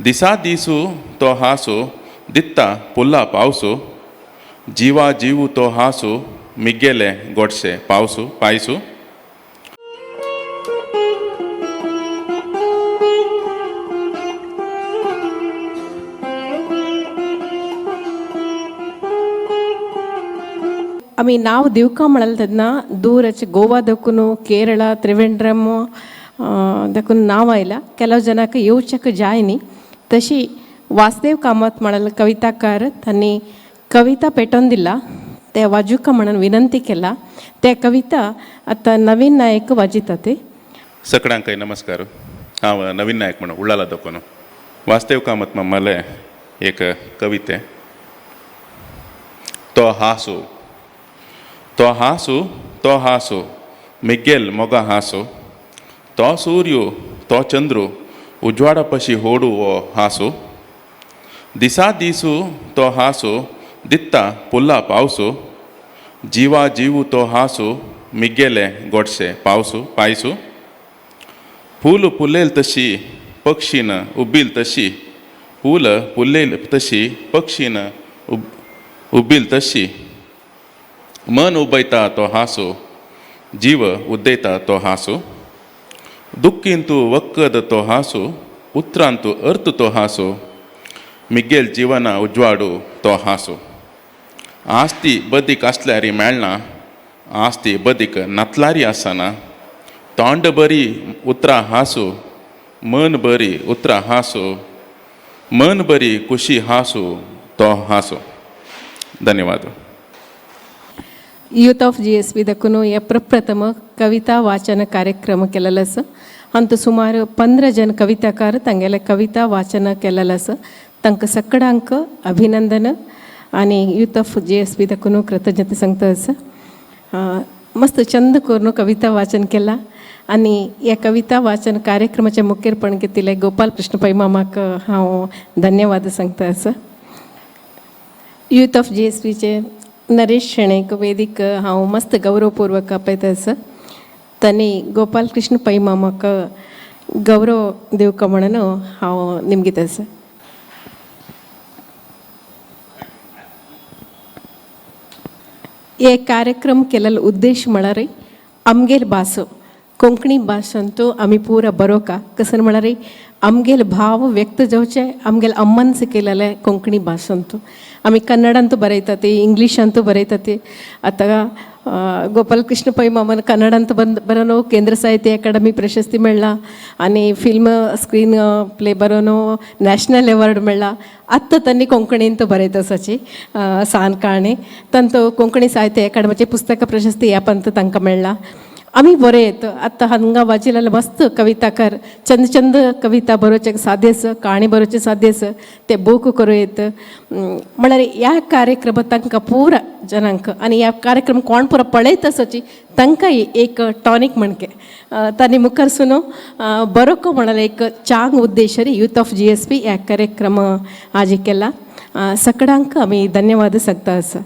दिसा दिसू तो हासू दित्ता पुल्ला पावसू जिवा जीव तो हासू मिगेले गोडशे पावसू पायसू. आमी नांव दिवका म्हळ्यार तेन्ना दूर गोवा दखून केरळ त्रिवेंद्रम दखून नांव आयला. ಕೆಲವು ಜನಕ್ಕೆ येवचेक जाय न्ही. तशी वासदेव कामत म्हळ्यार कविताकार तांणी कविता पेटोवन दिला ते वाजुका म्हणून विनंती केला. ते कविता आतां नवीन नायक वाजिता ते. सगळ्यांकय नमस्कार. हांव नवीन नायक म्हणून उಳ್ಳाला दखून वासदेव कामत मामाले एक कविते. तो हासू तो हासू तो हासू मिगेल मोगा हासू तो सूर्यो तो चंद्रू उजवाडा पशी होडू वो हासू दिसा दिसू तो हासू दित्ता पुल्ला पावसू जिवा जीव तो हासू मिगेले गोडशे पावसू पायसू फूल फुलेल तशी पक्षीन उबील तशी फूल फुलेल तशी पक्षीन उबील तशी मन उबयता तो हासू जीव उद्देता तो हासू दुःखींतु वक्कद तो हासू उतरांतु अर्थ तो हासू मिगेल जीवना उजवाडू तो हासू आस्ती बदीक आसल्यारी मेळना आस्ती बदीक नातलारी आसना तोंड बरी उतरां हासू मन बरी उतरां हासू मन बरी खुशी हासू तो हासू. धन्यवाद. यूथ ऑफ GSP दखून हे प्रप्रथम कविता वाचन कार्यक्रम केलेलो आसा. अंत सुमार 15 जन कविताकार तांगेले कविता वाचन केलेलो आसा. तांकां सगळ्यांक अभिनंदन आनी यूथ ऑफ GSP दखून कृतज्ञता सांगता आसा. मस्त चंद करून कविता वाचन केला आनी ह्या कविता वाचन कार्यक्रमाचें मुखेलपण घेतिल्लें गोपाल कृष्ण पै मामाक हांव धन्यवाद सांगता आसा. यूथ ऑफ GSPचे नरेश शेणेक वेदीक हांव मस्त गौरवपूर्वक आपयता आसा. तांणी गोपाल कृष्ण पै मामाक गौरव दिवका म्हणून हांव निमगीत आसा. हे कार्यक्रम केलेलो उद्देश म्हळ्यार आमगेल भास कोंकणी भाशेंतू आमी पुरा बरोवका कसन म्हळ्यार आमगेल भाव व्यक्त जावचे आमगेल अम्मन्स केलेले कोंकणी भाशेंतू. आमी कन्नडांतू बरयतात, इंग्लिशांतू बरयतात. आतां गोपाल कृष्ण पै मामान कन्नडांत बंद बरोवन केंद्र साहित्य अकादमी प्रशस्ती मेळ्ळा आनी फिल्म स्क्रीन प्ले बरोवन नॅशनल अवॉर्ड मेळ्ळा. आत्तां तांणी कोंकणींत बरयता आसाची सान काणी तांचो कोंकणी साहित्य अकादमीचे पुस्तक प्रशस्ती ह्या पंत तांकां मेळ्ळा. आमी बरयत आतां हांगा वाचिल्ले मस्त कविताकार चंद चंद कविता बरोवचें साद्य आसा, काणी बरोवचें साद्य आसा, ते बूक करूं येत. म्हळ्यार ह्या कार्यक्रमात तांकां पुरा जनांक आनी ह्या कार्यक्रम कोण पुरो पळयत आसाची तांकां एक टॉनीक म्हणके तांणी मुखार सुनो बरोवंक म्हळ्यार एक चांग उद्देश यूथ ऑफ GSP ह्या कार्यक्रम आज केला. सगळ्यांक आमी धन्यवाद सांगता आसा.